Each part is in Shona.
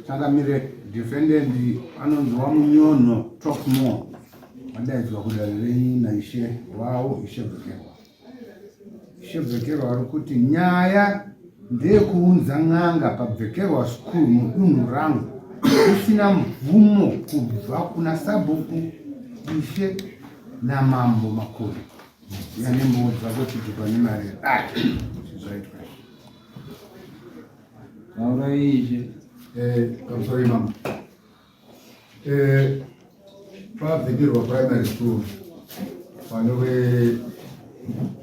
Changamire defendant anonzi waMunyonho Talkmore vadaidzwa kudare renyu naishe wavo Ishe Bvekerwa. Ishe Bvekerwa vari kuti nyaya ndeyekuunza n'anga paBvekerwa School mudunhu rangu kusina mvumo kubva kuna sabhuku Ishe namambo Makore. Yanembowo dzako chitupa nemari zvaitwa. Taurai ishe. Eh, pamusoro imamo. Eh, pabvekerwa primary school panove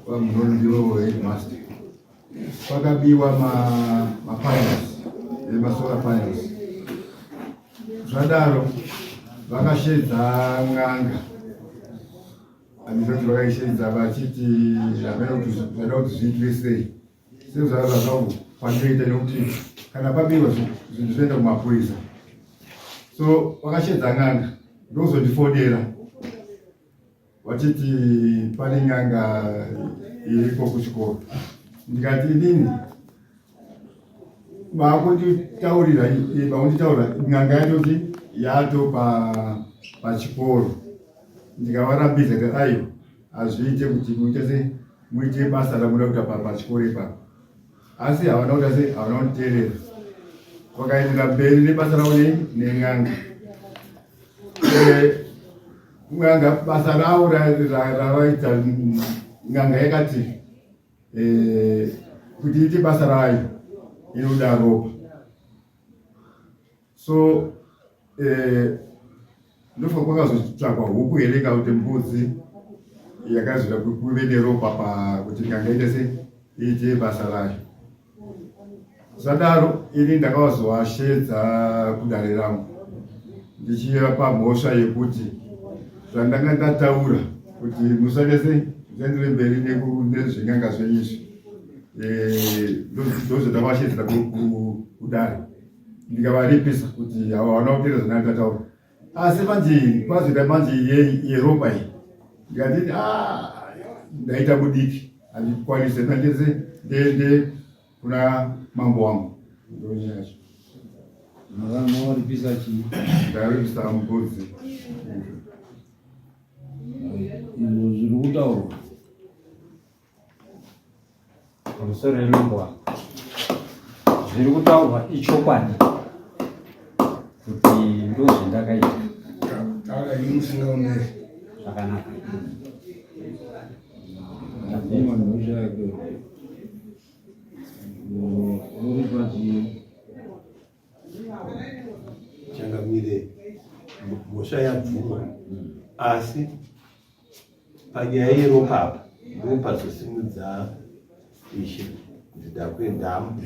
pamunondiwo headmaster pakabiwa mapanels emasolar panels zvadaro vakashedza n'anga handizoti vakaishedza vachiti hameno kuti zvada kuti zviitwe sei sezvazva zvangu kwandinoita nekuti kana pabiwa zvinhu zvinoenda kumapurisa so vakashedza n'anga ndozondifonera vachiti pane n'anga iriko kuchikoro ndikati inini vakunditaurira vakunditaura n'anga yatoti yato pachikoro ndikavarambidza kuti aiwa hazviite kuti muite se muite basa ramuda kuita pachikoro ipapo asi havana kuita se havana kunditeerera vakaendera mberi nebasa ravo nei nen'anga eh, n'anga basa ravo ravaita n'anga yakati eh, kuti iite basa rayo inoda ropa so eh, ndofa kwakazotsvakwa huku here kana kuti mbudzi yakazoita kuve neropa pakuti nganga ite se iite basa rayo zvadaro ini ndakavazovashedza kudare rangu ndichivapa mhosva yekuti zvandanga ndataura kuti musade sei musaendere mberi nezvenyanga zvenyu izvi eh, ndozvandavashedzera kudare ndikavaripisa kuti hawana kuteera zvandanga ndataura asi manje kwazoita manje yeropa iyi ndikati ah, ndaita mudiki handikwanise ndandese ndiende kuna mambo wangu ndonyaya yacho Makaripisa chii? Ndakaripisa mbudzi. Izvo zviri kutaurwa pamusoro yemambo wangu zviri kutaurwa ichokwadi kuti ndozvendakaita zvakanaka. Changamire, mhosva yabvumwa asi panyaya yeropa apa ndopazosimudza ishe kuti ndakuendamu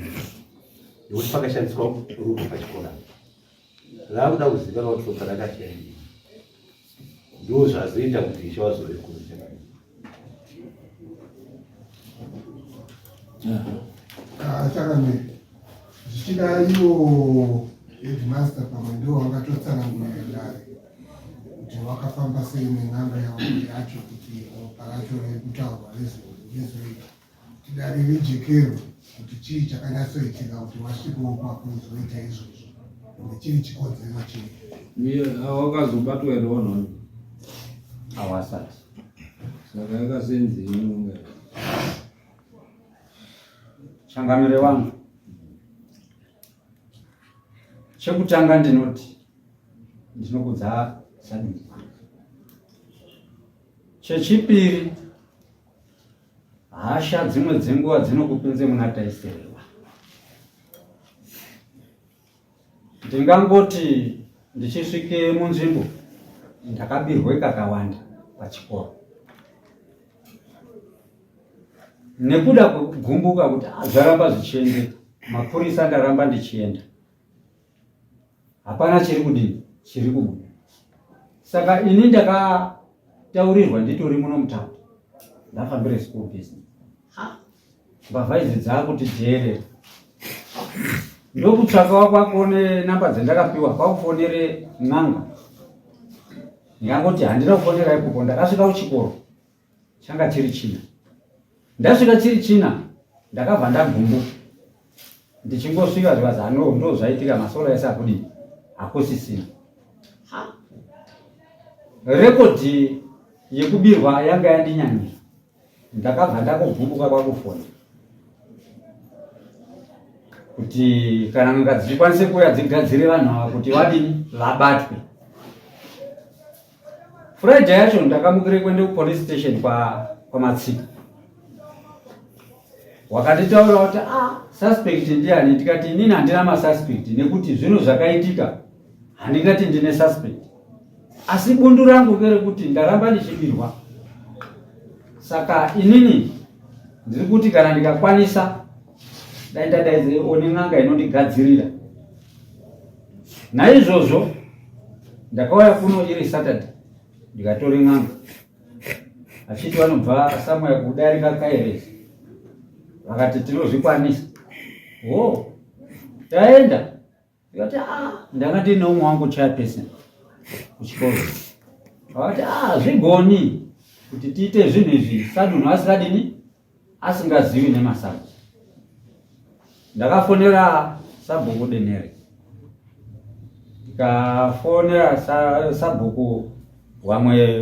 nekuti pakashandiswa ropa pachikoro apa rakuda kuzivikanwa kuti ropa rakashandii ndo zvazoita kuti ishe wazove kuno changamire. Ah, changamire zvichida ivo headmaster pamwe ndivo vangatotsanangurira dare kuti wakafamba sei nen'anga yavo yacho kuti ropa racho riri kutaurwa rizoita kuti dare rijekerwe kuti chii chakanyatsoitika kuti wasvikewo pakuzoita izvozvo ende chiri chikonzero chii. Wakazobatwa here wanhu awasati saka yakasenzi inonga changamire wangu chekutanga ndinoti ndinokudza sadunhu chechipiri Hasha dzimwe dzenguva dzinokupinze muna taiserewa. Ndingangoti ndichisvike munzvimbo ndakabirwe kakawanda pachikoro nekuda kwekugumbuka kuti zvaramba zvichiendeka, mapurisa ndaramba ndichienda hapana chiri kudini chiri kubuda saka ini ndakataurirwa nditori muno mutaundi ndafambire school business mbavha idzi dzakuti dheerera ndokutsvakawo kwako nenamba dzandakapiwa kwakufonere n'anga ndikangoti handina kufonera ikoko ndakasvika kuchikoro changa chiri china ndasvika chiri china ndakabva ndagumbuka. Ndichingosvika zvikanzi ano ndo zvaitika masola ese akudii hakusisina. Rekodhi yekubirwa yanga yandinyanyira. Ndakabva ndakugumbuka kwakufona kuti kana n'anga dzichikwanise kuuya dzigadzire vanhu ava kuti vadini vabatwe. Friday yacho ndakamukire kuenda kupolice station kwaMatsika. Wakanditaura kuti ah, suspect ndiani? Ndikati inini handina masuspect nekuti zvinhu zvakaitika handingati ndine suspect, asi bundu rangu ngerekuti ndaramba ndichibirwa. Saka inini ndiri kuti kana ndikakwanisa dai ndadaidze one n'anga inondigadzirira. Naizvozvo ndakauya kuno iri Saturday ndikatore n'anga achiti vanobva somewhere kudarika Kairesi, vakati tinozvikwanisa. Oh, taenda ndikati ah, ndanga ndine umwe wangu chairperson kuchikoro, vakati ah, zvigoni kuti tiite zvinhu izvi sadunhu asingadini asingazivi nemasabu. Ndakafonera sabhuku Denhere, ndikafonera sabhuku vamwe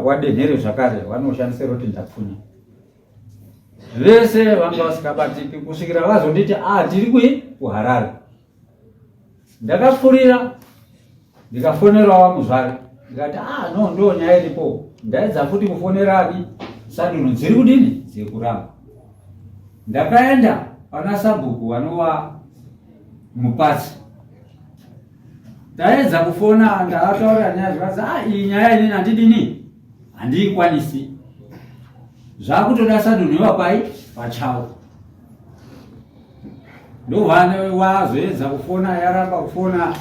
waDenhere zvakare vanoshandisa roti Ndapfunya, vese vanga vasikabatiki kusvikira vazonditi ah, tiri kui kuHarare. Ndakapfurira ndikafonerawo vaMuzvare ndikati ah no ndo nyaya iripo. Ndaedza futi kufonera ani sadunhu dziri kudini dziri kuramba. Ndakaenda pana sabhuku vanova Mupatsi, ndaedza kufona ndataura nyaya zvikanzi ah iyi nyaya inini handidini handiikwanisi, zvakutoda sadunhu ivapai pachawo. Ndobva wazoedza kufona yaramba kufona,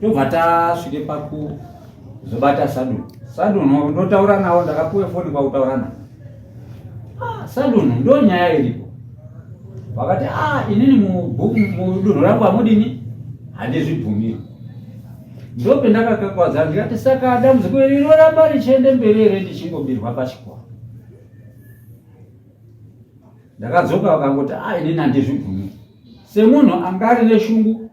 tobva tasvike pakuzobata sadunhu. Sadunhu ndotaura nawo, ndakapuwe foni kwakutaura nawo. Ah, sadunhu ndo nyaya iripo. Vakati ah, inini mudunhu rangu hamudini handizvibvumiri. Ndopendakakakwadza ndikati saka dambudziko iri rinoramba richiende mberi here ndichingobirwa pachikoro. Ndakadzoka vakangoti ah, inini handizvibvumiri. Semunhu anga ari neshungu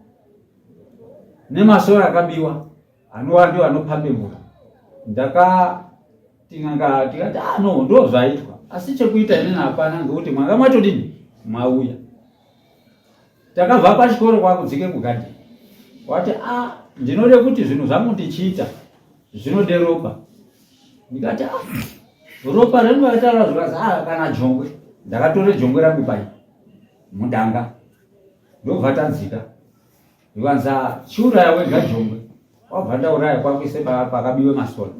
nemasoro akabiwa anova ndiwo anopambe mvura, ndakati n'anga tikati ah, no ndo zvaitwa, asi chekuita inini hapana ngekuti mwanga mwatodini mwauya. Takabva pachikoro kwakudzike kugadheni, wati ah, ndinode kuti zvinhu zvangu ndichiita zvinode ropa. Ndikati ah, ropa rengu vakataura zvikanzi ah, kana jongwe. Ndakatore jongwe rangu pai mudanga ndobva tadzika, zvikanzi ah, chiuraya wega jongwe. Wabva ndauraya kwakuise pakabiwe masora.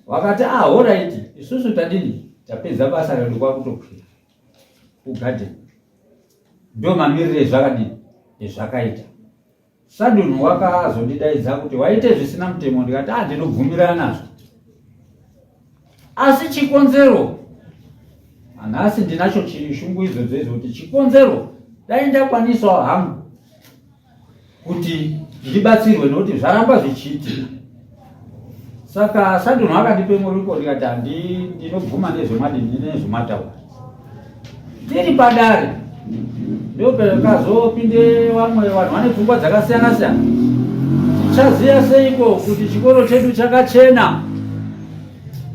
Vakati ah, horaiti, isusu tadini tapedza basa redu kwakutokwira kugadheni. Ndo mamirire ezvakadini ezvakaita. Sadunhu wakazondidaidza kuti waite zvisina mutemo, ndikati ah, ndinobvumirana nazvo, asi chikonzero nhasi ndinacho chishungu idzodzo idzo kuti chikonzero dai ndakwanisawo hangu kuti ndibatsirwe nokuti zvaramba zvichiitika. Saka sadunhu akandipe muripo, ndikati handi ndinobvuma nezvemadini nezvemataura. Tiri padare ndopakazopinde vamwe vanhu vane pfungwa dzakasiyana siyana. Tichaziva seiko kuti chikoro chedu chakachena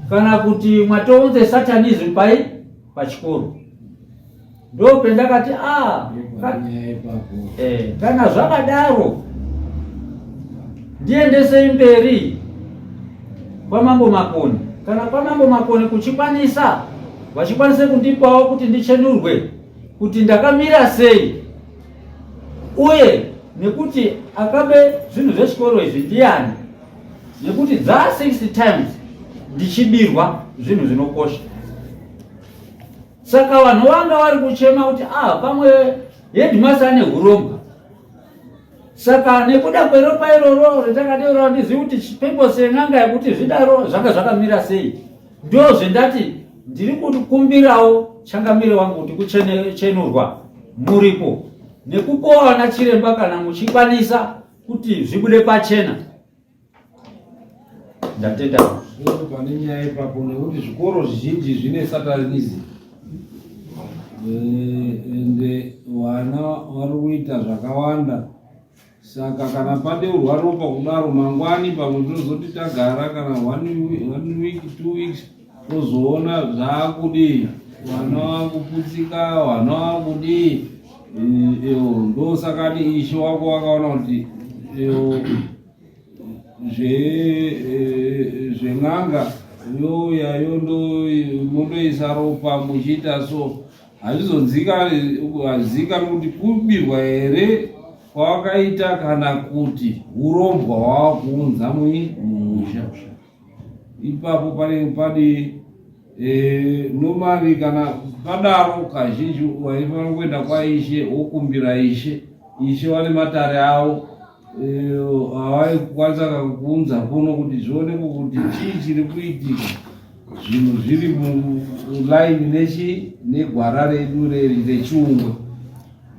kana kuti mwatounze satanism pai pachikoro? Ndopendakati ah, kana zvakadaro ndiendesei mberi kwaMambo Makoni. Kana kwaMambo Makoni kuchikwanisa, vachikwanise kundipawo kuti ndichenurwe kuti ndakamira sei, uye nekuti akabe zvinhu zvechikoro izvi ndiyani, nekuti dza 60 times ndichibirwa zvinhu zvinokosha. Saka vanhu vanga vari kuchema kuti ah, pamwe headmaster ane hurombwa. Saka nekuda kweropa iroro retakadeura, handizivi kuti purpose yen'anga yekuti zvidaro zvanga zvakamira sei. Ndo zvendati ndiri kukumbirawo changamire wangu kuti kuchenurwa muripo nekupowa vana chiremba kana muchikwanisa kuti zvibude pachena. Ndatenda. Pane nyaya ipapo nekuti zvikoro zvizhinji zvine satanism. Ende vana vari kuita zvakawanda saka kana padeurwa ropa kudaro mangwani pamwe tinozoti tagara kana one week 2 weeks tozoona zvaakudii, vana vakuputsika, vana vakudii. Ndosakani ishe wako wakaona kuti zven'anga youya mondoisa ropa muchiita so hazvizikanwi kuti kubirwa here kwawakaita kana kuti urombwa hwawakuunza mumusha. Ipapo pane padi normally kana padaro kazhinji waifanira kuenda kwaishe wokumbira ishe. Ishe vane matare avo havaikwanisa kuunza kuno kuti zvionekwe kuti chii chiri kuitika, zvinhu zviri mulaini nechi negwara redu rechiungwe.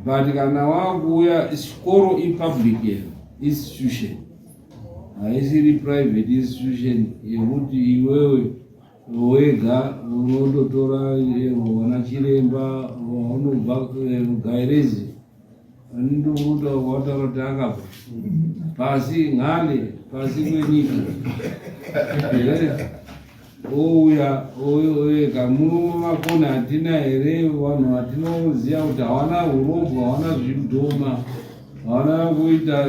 But kana wakuuya chikoro ipublic institution, haisiri private institution yekuti iwewe wega unondotora vana chiremba vanobva Gairezi anondokuta wataura kuti akabva pasi ngale pasi kwenyika ouya ega. Muno makona hatina here vanhu vatinoziva kuti hawana urombwa, hawana zvidhoma, hawana kuita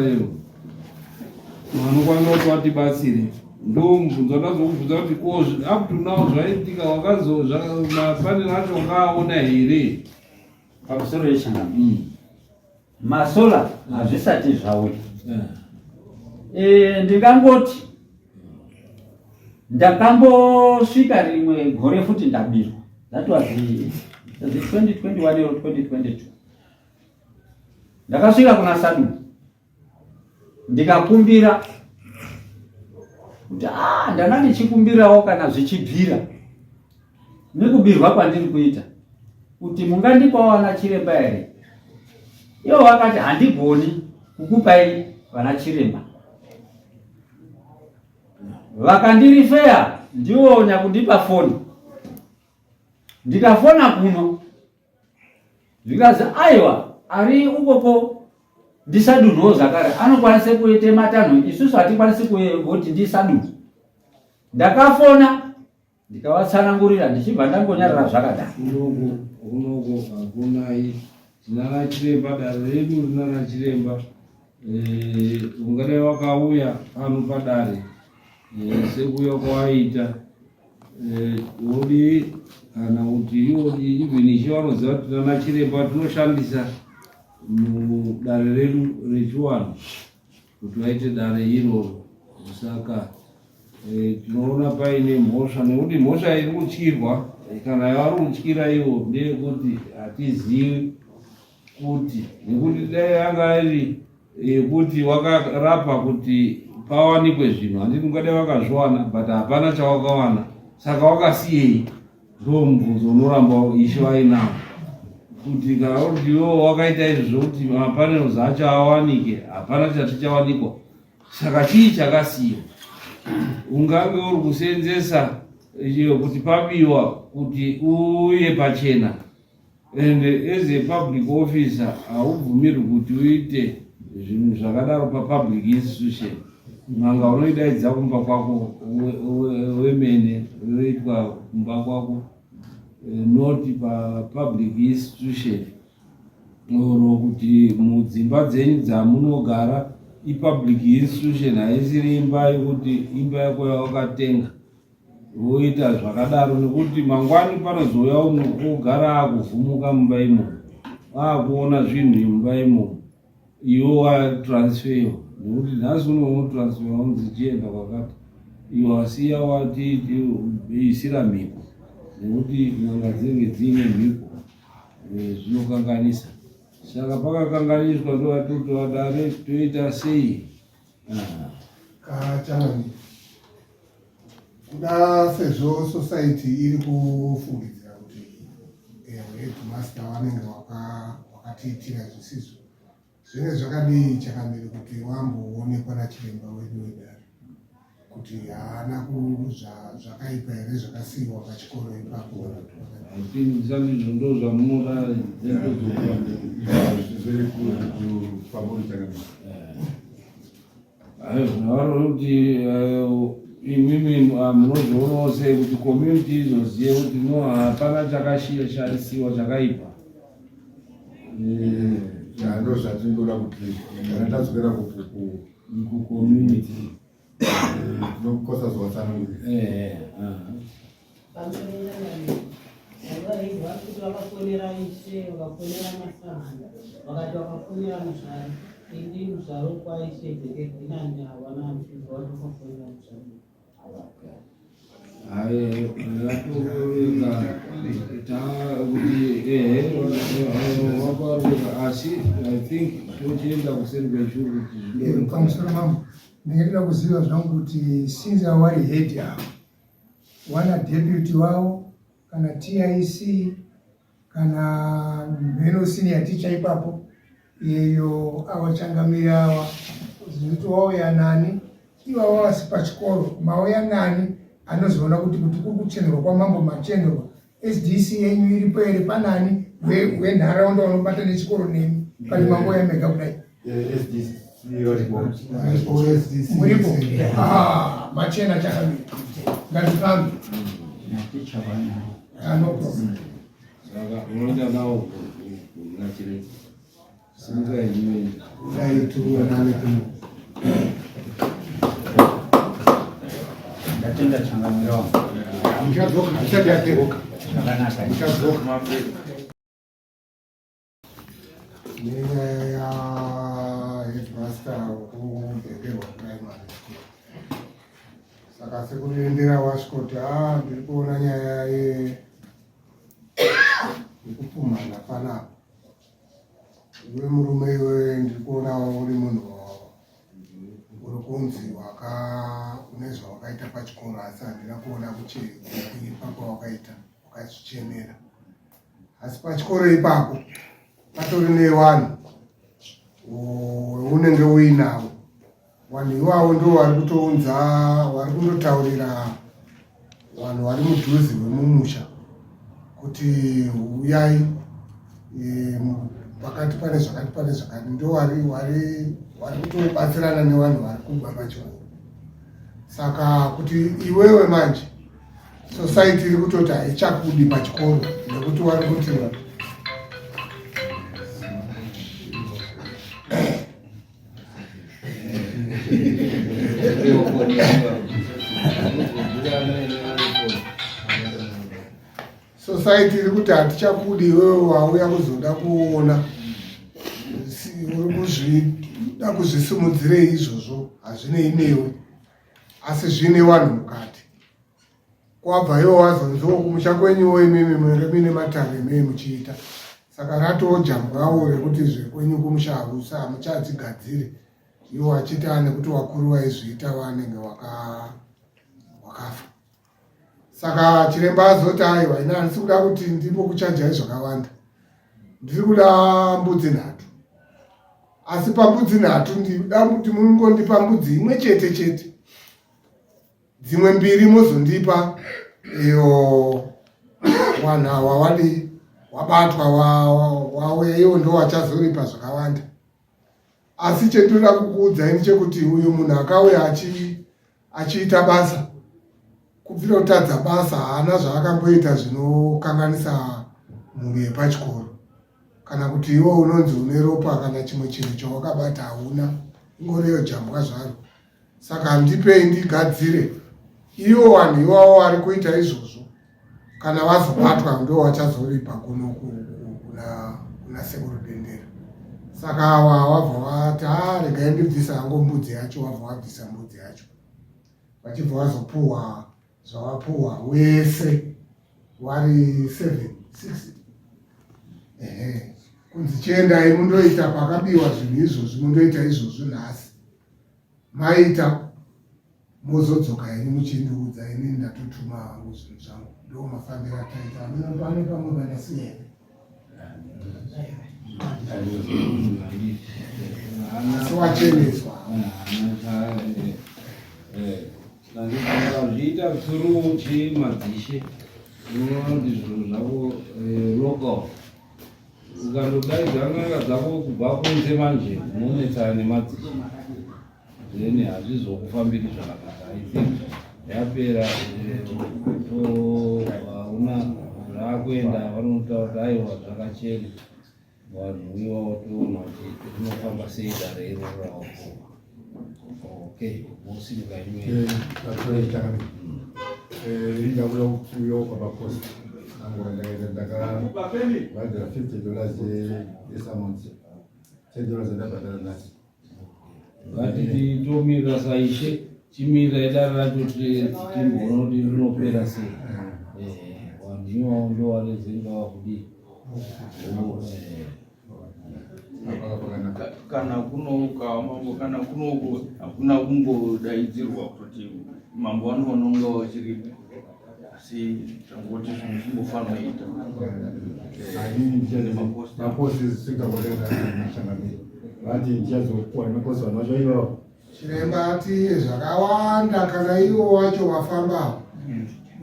vanokwanisa kuti vatibatsire? Ndo mubvunzo ndazokubvunza kuti ko up to now zvaitika wakazomapanel acho wakaaona here? Pamusoro yechangano, masolar hazvisati zvauya. Ndingangoti ndakambosvika rimwe gore futi ndabirwa. That was the 2021 or 2022. Ndakasvika kuna Sadu ndikakumbira kuti ah, ndanga ndichikumbirawo kana zvichibvira nekubirwa kwandiri kuita kuti mungandipawo vana chiremba here. Ivo vakati handigoni kukupai vana chiremba. Vakandirifeya ndiwo nyakundipa foni. Ndikafona kuno zvikazi aiwa, ari ukoko ndisadunhuwo zvakare anokwanisa kuite matanho, isusu hatikwanisi kuti ndisadunhu. Ndakafona ndikavatsanangurira ndichibva ndangonyarara zvakadaro. Kunoko kunoko hakunai tinana chiremba, dare redu rinana chiremba. Ungadai wakauya pano padare sekuuya kwawaita wodi kana kuti iwodi even ishe vanoziva kuti tinana chiremba tinoshandisa mudare redu rechiwanhu kuti vaite dare iroro. Saka tinoona paine mhosva nekuti mhosva iri kutyirwa kana yavari kutyira ivo ndeyekuti hatizivi kuti nekuti dai anga iri yekuti wakarapa kuti pawanikwe zvinhu, handiti ungadai wakazviwana? But hapana chawakawana, saka wakasiyei? Ndo mubvunzo unoramba ishe vainawo kuti kana uri iwewo wakaita izvo zvokuti mapanels acho awanike, hapana chati chawanikwa, saka chii chakasiyiwa? Ungange uri kuseenzesa iyo kuti pabiwa kuti uye pachena, and as a public officer haubvumirwi kuti uite zvinhu zvakadaro papublic institution. N'anga unoidaidza kumba kwako wemene, unoitwa kumba kwako, not papublic institution oro kuti mudzimba dzenyu dzamunogara. Ipublic institution, haisiri imba yekuti imba yako yawakatenga woita zvakadaro, nekuti mangwani panozouya umwe ogara akuvhumuka mumba imomo, akuona zvinhu mumba imomo, iwe watransferwa. Nekuti nhasi uno unotransferwa unzi chienda kwakati, iwe wasiya watiisira mhiko, nekuti n'anga dzinenge dziine mhiko, zvinokanganisa. Saka pakakanganiswa, ndovatoti dare toita sei? Kachanani kuda sezvo society iri kufungidzira kuti headmaster vanenge wakatiitira zvisizvo, zvinenge zvakadii chakamiri kuti wamboonekwa nachiremba wedu wedare? kuti haana zvakaipa here zvakasiyiwa pachikoro ipapo. I think sandizvo ndo zvamunoda kuti imimi munozvionawo sei kuti community izozive kuti no hapana chakashaisiwa chakaipa. Ndo zvatinoda kuti kana tadzokera kucommunity tinokosa zvatsanangurira. Kuti vakafonera ishe, vakafonera masabhuku, vakati vakafonera muzvari, ini muzvaro kwaishe bhekeginani havana kubva vakafonera muzvari. Kuti ehe wakaronga, asi I think tochienda kuseri kwechuru kuti Pamusoro mambo, ndinge kuziva zvangu kuti since awari head ava, wana deputy wavo kana TIC kana mheno senior teacher ipapo iyo awachangamiri awa zvinoti wauya nani ivava vasi pachikoro mauya nani anozoona kuti kuri kuchenurwa kwamambo machenurwa SDC yenyu iripo here panani wenharaunda vanobata nechikoro nemi kana mangouya mega kudai? SDC varipo. Muripo. Ah, machena chakamira, ngatifambe. Ah, no problem. Saka unoenda nawo kuna chiremba, simuka inoenda. Dai tuonane kuno. Ndatenda changamire wangu. Muchadzoka, isati yadzoka. Zvakanaka. Muchadzoka. Nenyaya yaheadmaster wekuBhekerwa Primary School, saka sekuendera wasvikoti a ndiri kuona nyaya yekupumhana panapa. Iwe murume iwe, ndiri kuona uri munhu uri kunzi waka une zvawakaita pachikoro, asi handina kuona kuipa kwawakaita, wakazvichemera. Asi pachikoro ipapo patori nevanhu unenge uinavo. Vanhu ivavo ndo vari kutounza, vari kundotaurira vanhu vari mudhuze wemumusha kuti uyai pakati pane zvakati pane zvakati, ndo vari kutobatsirana nevanhu vari kubva pachikoro. Saka kuti iwewe manje society iri kutoti haichakudi pachikoro nekuti wari kuti society iri kuti hatichakudi iwewe wauya kuzoda kuona uri kuzvida kuzvisimudzirei izvozvo, hazvinei newe, asi zvine vanhu mukati. Kwabva iwo wazonziwo kumusha kwenyuwo imimi munenge muine matare emei muchiita, saka ratojambwawo rekuti zvekwenyu kumusha harusa hamuchadzigadziri. Iwo achiti nekuti wakuru vaizviita vanenge wakafa. Saka chiremba azoti aiwa, ina handisi kuda kuti ndimbokuchajai zvakawanda, ndiri kuda mbudzi 3, asi pambudzi 3 ndida kuti mungondipa mbudzi imwe chete chete, dzimwe mbiri mozondipa iyo vanhu ava wadi wabatwa wauya, iwo ndo wachazoripa zvakawanda. Asi chendinoda kukuudzai ndechekuti uyu munhu akauya achiita basa, kubvira kutadza basa haana zvaakamboita zvinokanganisa mhuri yepachikoro kana kuti iwo unonzi une ropa kana chimwe chinhu chawakabata hauna, ingoriyo jambwa zvaro. Saka handipei ndigadzire. Ivo vanhu ivavo vari kuita izvozvo kana vazobatwa ndo vachazoripa kuno kuna sekuru Dendera. Saka ava wabva vati a regai ndibvisa hangu mbudzi yacho, wabva wabvisa mbudzi yacho, vachibva vazopuhwa zvavapuhwa wese vari 7 6, ehe, kunzi chiendai mundoita pakabiwa zvinhu izvozvi, mundoita izvozvo nhasi, maita mozodzoka henyu muchindiudza, inini ndatotuma hangu zvinhu zvangu. Ndo mafambiro ataita. Ameno pane pamwe pandasiya here, asi wacheneswa. Ukaita through chimadzishe unoona kuti zvinhu zvako eh, local ukandodaidza n'anga dzako kubva kunze manje unonetsana nemadzishe then hazvizokufambiri zvakanaka. I think yapera eh, to hauna zvakuenda vanotaura kuti aiwa zvakachena vanhu iwawo toona kuti rinofamba sei dare iroro rawapuwa. Okay, mosimuka imwe. Ndakuda kuuyawo papapost angu ndakaita ndakabhadhara $50 yesummons, $10 andabhadhara nhasi. Ngatiti tomirira saishe, chimirira idare racho timboona kuti rinopera sei. Vanhu iwawo ndovarezenga vakudii. Kana kunouka mambo, kana kunouko hakuna kumbodaidzirwa kuti mambo vanoononga vachiripo, asi tangoti zvinhu zvimbofanira ita maposi sikakotengaachangamiri vati ndichazokuwa nemaposi vanhu vacho ivavo. Chiremba ati zvakawanda, kana iwo wacho wafamba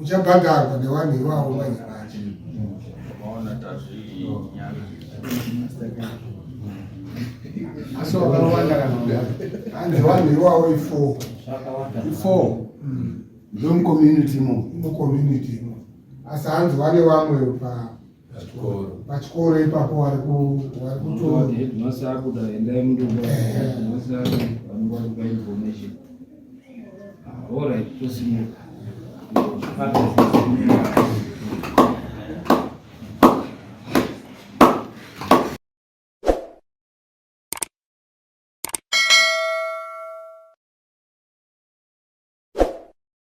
uchabhadharwa nevanhu ivavo manje manje. Vaona tazvinyara. Asi wakawanda kana kudaro? Hanzi vanhu ivavo i4. I4 ndomucommunity mo? Mucommunity mo, asi hanzi vane vamwe pa pachikoro ipapo vari kuto Headmaster abuda, endai mundoba headmaster vanonga vakupa information. Ah, alright, tosimuka.